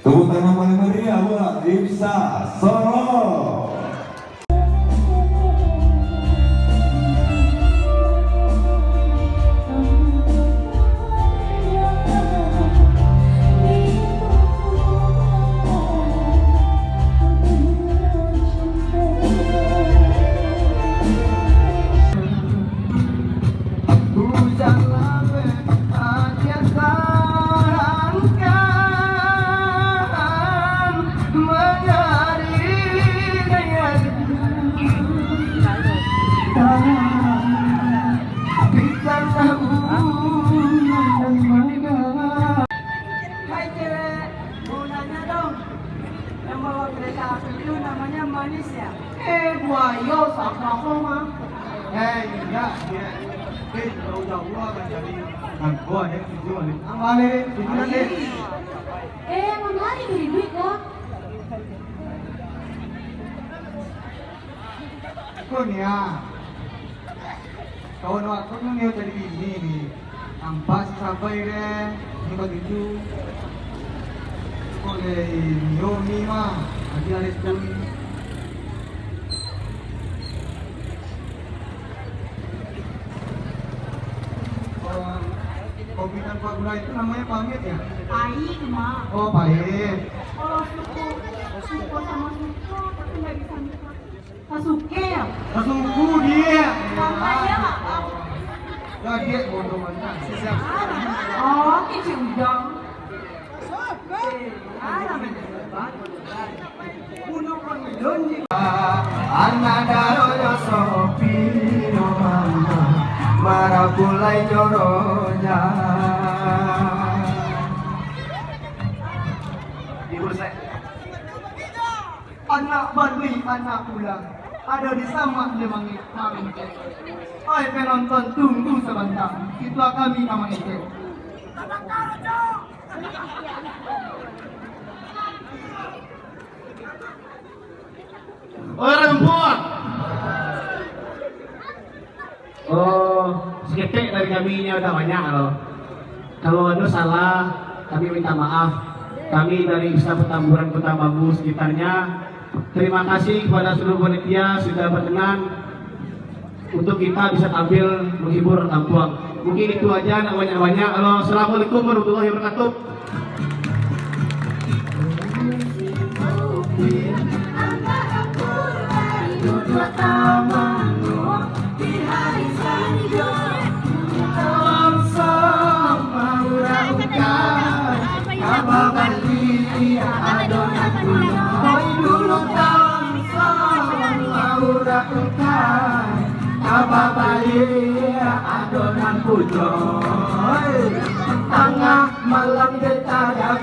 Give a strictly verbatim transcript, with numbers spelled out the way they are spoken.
Tepuk tangan paling meriah buat Ibsa Sorong. Hai cewek, mau nanya dong, yang bawa kereta api itu namanya manis ya? Eh, buayo, siapa kau mah? Eh, indak, dia. Eh, jauh-jauh lah kan jadi. Kan gua ada video ni. Ang balik, video nanti. Eh, yang mana ni beli duit kau? Kau ni ah. Kawan awak tu nyo cari bini ni. Nampak si Sabai deh, ni batuju. Kok le nyo ni mah, adi ales tu ni. Oh, kopi tanpa gula itu namanya pamit ya? Pahit, Mak. Oh, pahit. Kalau suko, suko sama suko, tapi nggak bisa nikah. Sasuke ya? Sasuku dia. Sampai dia nggak tahu. Ya, dia bodoh banget. Oh, kecil udang. Eh, anak menyebar. Bunuh pun melon di Anak daronyo sopi, no mama, marapulai joroja. Ibu saya. Anak bali, anak pulang, ado di samak di mangik mangik. Oi penonton, tunggu sabanta, itulah kami ka mangecek. Oi rambuak! Oh, saketek dari kami, inyo dak banyak lo. Kalau ado salah, kami minta maaf. Kami dari Desa Petamburan, Kota Banggu sekitarnya, terima kasih kepada seluruh panitia sudah berkenan untuk kita bisa tampil menghibur orang kampuang. Mungkin itu aja, ndak banyak-banyak. Halo, assalamualaikum warahmatullahi wabarakatuh. Babali adonan pujo, tangah malam je tada.